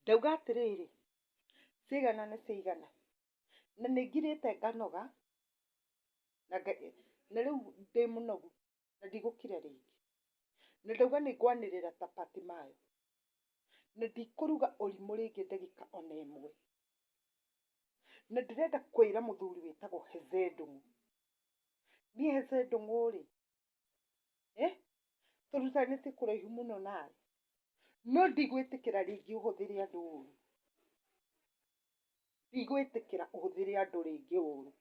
Ndauga atĩrĩrĩ, ciaigana nĩ ciaigana. Na nĩ ngirĩte nganoga, na rĩu ndĩ mũnogu na ndigũkira rĩngĩ. Na ndauga nĩ ngwanĩrĩra ta Patimayo, na ndikũruga ũrimũ rĩngĩ ndagĩka ona ĩmwe. Na ndĩrenda kwĩra mũthuri wĩtagwo Heze Ndung'u, niĩ Heze Ndung'u rĩ, eh, tũrutanĩte kũraihu mũno nawe, no ndigwĩtĩkĩra rĩngĩ ũhũthĩre andũ ũru. Ndigwĩtĩkĩra ũhũthĩre andũ rĩngĩ ũru.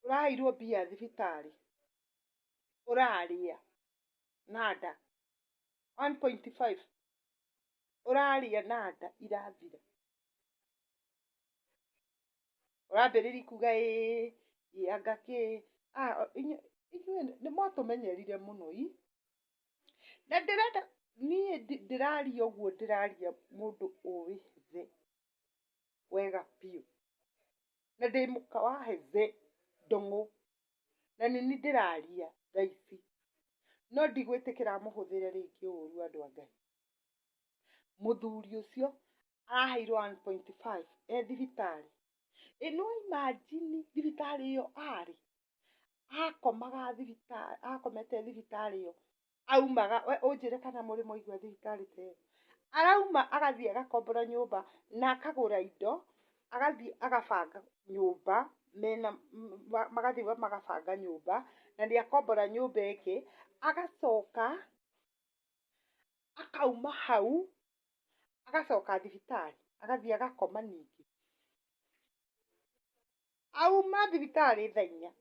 Ũraheirwo mbia thibitarĩ, ũrarĩa na nda 1.5 ũrarĩa na nda irathira. Ũrambĩrĩria kuga ĩĩ, ĩ anga kĩ, inyuĩ nĩ mwatũmenyerire mũno ii. Na ndĩrenda niĩ ndĩraria ũguo ndĩraria mũndũ ũĩ thĩ wega biũ. Na ndĩ mũka wa Heze Ndung'u, na nĩ niĩ ndĩraria thaa ici. No ndigwĩtĩkĩra mũhũthĩre rĩngĩ ũru andũ a Ngai. Mũthuri ũcio araheirwo 1.5 e thibitarĩ. Ĩ no imagine thibitarĩ ĩyo arĩ, akomaga thibitarĩ, akomete thibitarĩ ĩyo, aumaga, we ũnjĩre kana mũrĩ mwaigua thibitarĩ ta ĩyo. Arauma agathiĩ agakombora nyũmba na akagũra indo, agathiĩ agabanga nyũmba mena, magathiĩ magabanga nyũmba, na nĩ akombora nyũmba ĩngĩ, agacoka akauma hau, agacoka thibitarĩ, agathiĩ agakoma ningĩ. Auma thibitarĩ thaa inya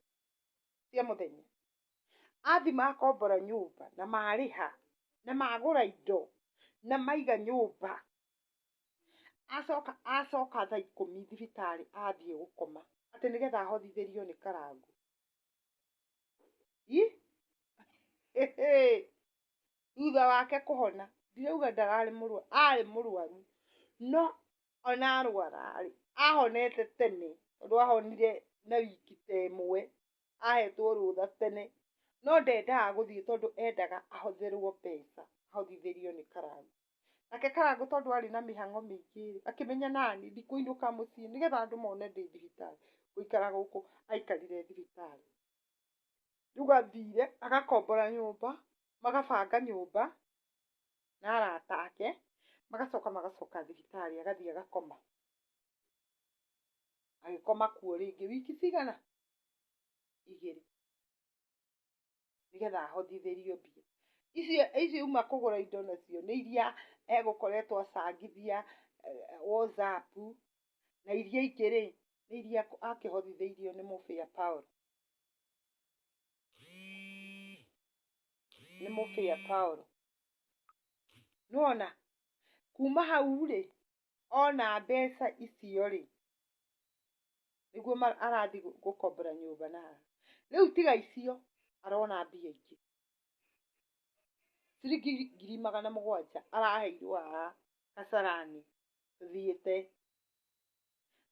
cia mũthenya, athiĩ makombora nyũmba na marĩha na magũra indo na maiga nyũmba, acoka acoka thaa ikũmi thibitarĩ athiĩ gũkoma atĩ nĩgetha ahothithĩrio nĩ Karangũ. Ii! Thutha wake kũhona, ndirauga ndararĩ mũrwaru, arĩ mũrwaru, no ona arwara rĩ, ahonete tene, tondũ ahonire na wiki ta ĩmwe, ahetwo rũtha tene, no ndendaga gũthiĩ tondũ endaga ahotherwo mbeca, ahothithĩrio nĩ Karangũ. Nake Karangũ tondũ arĩ na mĩhang'o mĩingĩ rĩ, akĩmenya nani ndikũinũka mũciĩ nĩgetha andũ mone ndĩ thibitarĩ, ngũikara gũkũ, aikarire thibitarĩ. Rĩu athire agakombora nyũmba, magabanga nyũmba na arata ake, magacoka magacoka thibitarĩ agathiĩ agakoma. Agĩkoma kuo rĩngĩ wiki cigana? Igĩrĩ. Nĩgetha ahothithĩrio mbia. Icio icio auma kũgũra indo nacio nĩ iria egũkoretwo acangithia WhatsApp, na iria ingĩ rĩ, nĩ iria akĩhothithĩirio nĩ mũbĩa Paul. Nĩ mũbĩa Paul. Nĩwona, kuma hau rĩ, ona mbeca icio rĩ, nĩguo arathiĩ gũkombora nyũmba na haha. Rĩu tiga icio, arona mbia ingĩ. Ciringi ngiri magana mũgwanja araheirwo haha Kasarani tũthiĩte,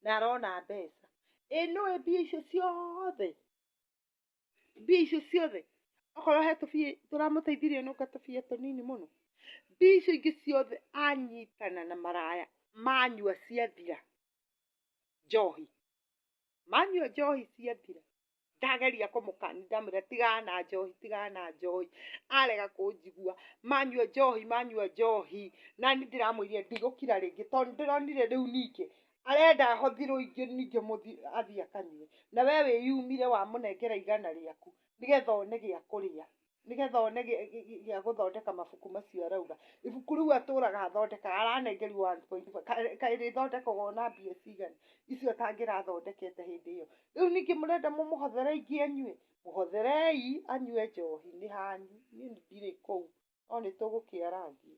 na arona mbeca. Ĩ nĩũĩ mbia icio ciothe? Mbia icio ciothe okorwo he tũbia tũramũteithirie nũnga tũbia tũnini mũno. Mbia icio ingĩ ciothe anyitana na maraya manyua ciathira njohi, manyua njohi ciathira, ndageria kũmũkania ndamwĩra tigana na njohi, tigana na njohi, arega kũnjigua, manyua njohi, manyua njohi, nani ndĩramwĩrire ndigũkira rĩngĩ tondũ nĩndĩronire rĩu ningĩ arenda hothirwo ingĩ ningĩ athiĩ akanyue, na we wĩyumire wamũnengera igana rĩaku nĩgetha one gĩa kũrĩa, nĩgetha one gĩa gũthondeka mabuku macio arauga. Ibuku rĩu atũraga athondekaga aranengerio one point five, kaĩ rĩthondekagwo na mbia cigana icio atangĩrathondekete hĩndĩ ĩyo. Rĩu ningĩ mũrenda mũmũhothere ingĩ anyue? Mũhotherei anyue njohi nĩ hanyu, niĩ ndirĩ kũu, no nĩ tũgũkĩarangia.